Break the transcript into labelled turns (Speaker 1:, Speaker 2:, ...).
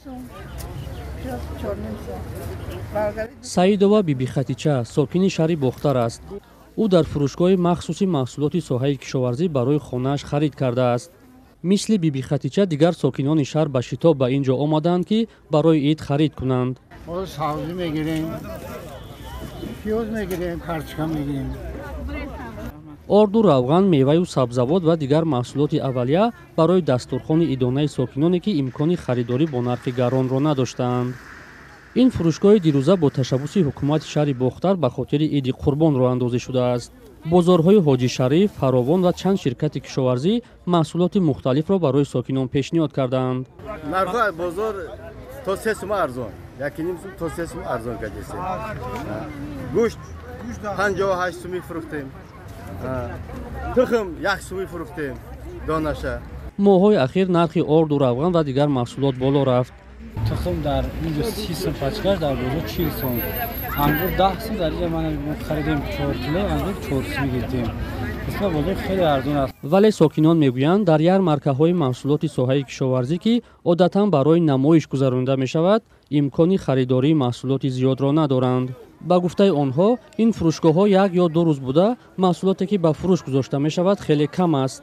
Speaker 1: Сум, пиёз 4,5 сум.
Speaker 2: Саидова Бибихатича сокини шаҳри Бохтар аст. Ӯ дар фурӯшгоҳи махсуси маҳсулоти соҳаи кишоварзӣ барои хонааш харид кардааст. Мисли Бибихатича дигар сокинони шаҳр ба шитоб ба ин ҷо омадаанд, ки барои ид харид кунанд.
Speaker 3: Сабзӣ мегирем, пиёз мегирем, карчика мегирем.
Speaker 2: Орду, равған, меваю сабзавот ва дигар маҳсулоти аввалия барои дастурхони идонаи сокиноне, ки имкони харидорӣ бо нархи гаронро надоштаанд. Ин фурӯшгоҳи дирӯза бо ташаббуси ҳукумати шаҳри Бохтар ба хотири Иди Қурбон роҳандозӣ шудааст. Бозорҳои Ҳоҷи Шариф, Фаровон ва чанд ширкати кишоварзӣ маҳсулоти мухталифро барои сокинон пешниҳод кардаанд.
Speaker 4: Нархҳо бозор то 3 сум арзон, 1,5 сум то 3 сум арзон кардесем. Гӯшт 58 сумӣ фурӯхтем, тухм 1 сумӣ фурӯхтем донаша.
Speaker 2: Моҳҳои ахир нархи орду, равған ва дигар маҳсулот боло рафт.
Speaker 5: Тухм дар инҷо 30 сум пачкаш, дар бозор 40 сум. Ангур 10 сум, дар инҷа ман харидем 4 кило ангур, 4 сум гирифтем. Нисбат бозор хеле арзон аст.
Speaker 2: Вале сокинон мегӯянд, дар ярмаркаҳои маҳсулоти соҳаи кишоварзӣ, ки одатан барои намоиш гузаронида мешавад, имкони харидории маҳсулоти зиёдро надоранд. Ба гуфтаи онҳо, ин фурӯшгоҳҳо як ё ду рӯз буда, маҳсулоте, ки ба фурӯш гузошта мешавад, хеле кам аст.